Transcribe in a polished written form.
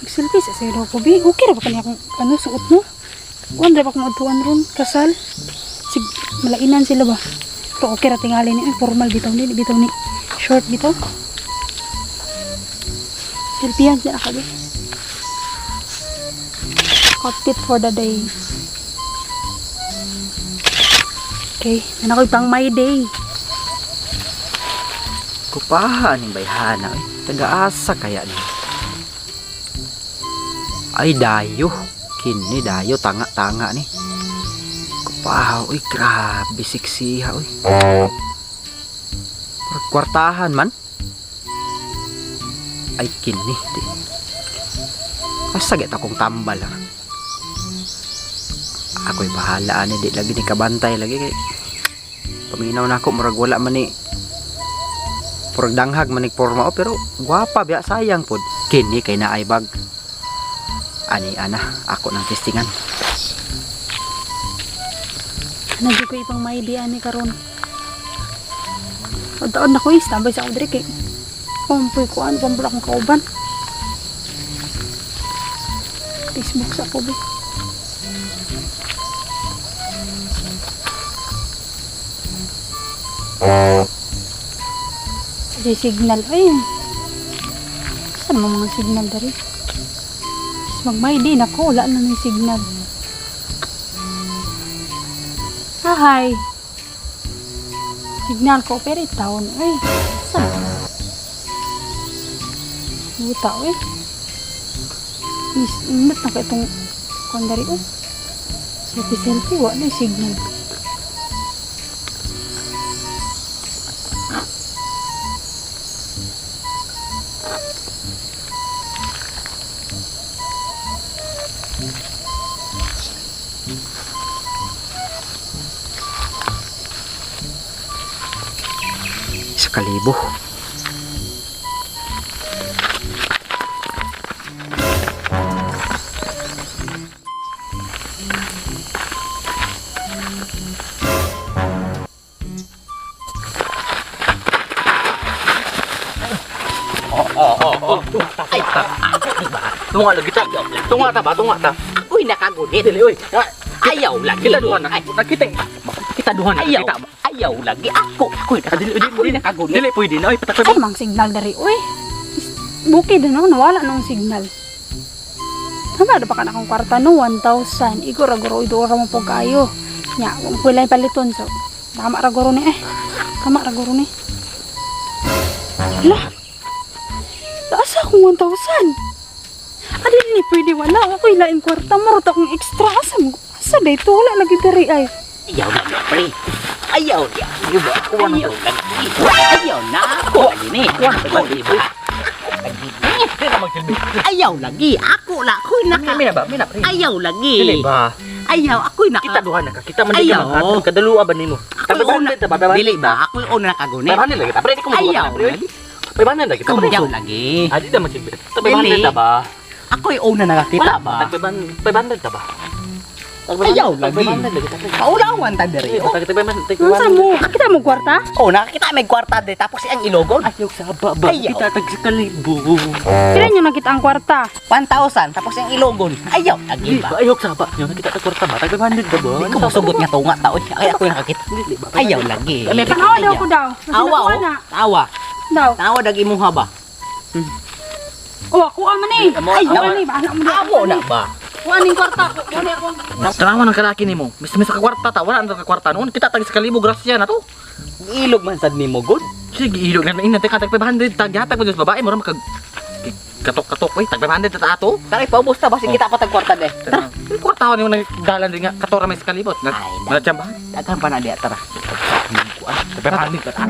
Selfie sa sayo ko bi. Okay ra ba kani akong ano suot no? Kuan ra ba akong adtuan ron kasal? Sig malainan sila ba? Pero okay ra tingali ni, ay, formal bitaw ni, bitaw ni short bitaw. Selfie yan siya ka bi. Outfit for the day. Okay, na ako'y pang my day. Kupaha ning bayhana eh. Taga-asa kaya ni. Ay dayo. Kini dayo tanga-tanga ni. Kupaha uy, grabe siksiha uy. Kwartahan man. Ay kini di. Asa git akong tambal ha. Ako'y bahala ani, di lagi ni kabantay lagi kay paminaw na ako, murag wala man ni, murag danghag man ni porma, oh, pero gwapa biya, sayang pod kini kay naay bag ani ana ako nang testingan. Ano ko ipang my day ani karon. Taon na ko eh, standby sa ako diri kay pampoy ko ano pampoy akong kauban. Facebook sa ako be. Sa signal ay. Saan mo mga signal dari? Mag my day nako, wala na may signal. Ah, hi. Signal ko pero taon ay. Saan? Buta oy. Is inat na ka itong kondari oh. Selfie selfie wa na signal. Sa kalibo. Ay, Tunga lagi ta. Tunga ta ba? Tunga ta. Ako'y nakagunit. Dili oy. Ayaw lagi. Kita duha na. Ay, Nakita. Kita duha na. ayaw. Kita. Ayaw lagi. Ako. Ako'y Dili dili ako'y nakagunit. Dili pwede na oy. Patak Ay, mang signal dari oy. Bukid na no, nawala nung signal. Tama na pa ka na akong kwarta no, 1,000. Igo ra guro, ido ra mo po kayo. Nya, wag ko lang paliton so. Tama ra guro ni eh. Tama ra guro ni. Hala. Asa akong 1,000? Adi ni pwede wala. Ako ilain kwarta. Marot akong extra. Asa mo? Asa dito? Wala lagi diri ay. Ayaw lagi, pre. Ayaw lagi. Ayaw lagi. Ayaw na ako lagi ni. Ako di ba? Dili na magsilbi. Ayaw lagi. Ako la. Ako'y naka. Mina ba? Mina pre. Ayaw lagi. Dili ba? Ayaw. Ako'y naka. Kita duha na ka. Kita man di Ayaw. ka maghatag. Kadalua ba nimo? Ako'y una. ta ba? Dili ba? Ako'y una nakagunit. 500 lagi ta. Pre, di ko Ayaw mo pre. lagi. 500 lagi ta. Pre. Ayaw lagi. Ah, di na magsilbi. Dili. 500 ta ba? Ako'y una nakakita Wala ba? ba? 500 ta ba? Ayaw lagi. 500 lagi ta. Paulawan ta diri. Tag 500. Unsa mo? Kita mo kwarta? Oh, nakakita may kwarta diri tapos siyang ilogon. Ayaw sa baba. Ayaw. Kita tag sa kalibo. Pila nyo nakita ang kwarta? 1,000 tapos siyang ilogon. Ayaw lagi Dili ba? ba? Ayaw sa baba. Yung nakita tag kwarta ba? Tag 500 ta ba? Di ko mosugot nga tunga ta oy. Ay ako yung nakakita. Dili ba? Ayaw lagi. Tanawa daw ko daw. Mas Awa nakuha oh. na. Awa. Daw. Tawa dag imuha ba? Oh, ako man eh. Ay, Ako ni, bahala mo daw. Amo na ba? Kuha ning kwarta ko. Kuha ni ako. Tanawa ng kalaki nimo. Mis mis ka kwarta ta. Wala na ka kwarta noon. Kita tag sa kalibo grasya na to. Ilog man sad nimo god. Sige, ilog na ina teka tag 500 tag hatag mo sa babae mo ra makag katok-katok oy tag 500 ta ato. Tara paubos ta basi kita pa tag kwarta de. Tara. Kwarta ni mo nagdalan din nga katora may sa kalibot. Na Ay, na tiyamba. Daghan pa na diya tara. Tag 500 ta.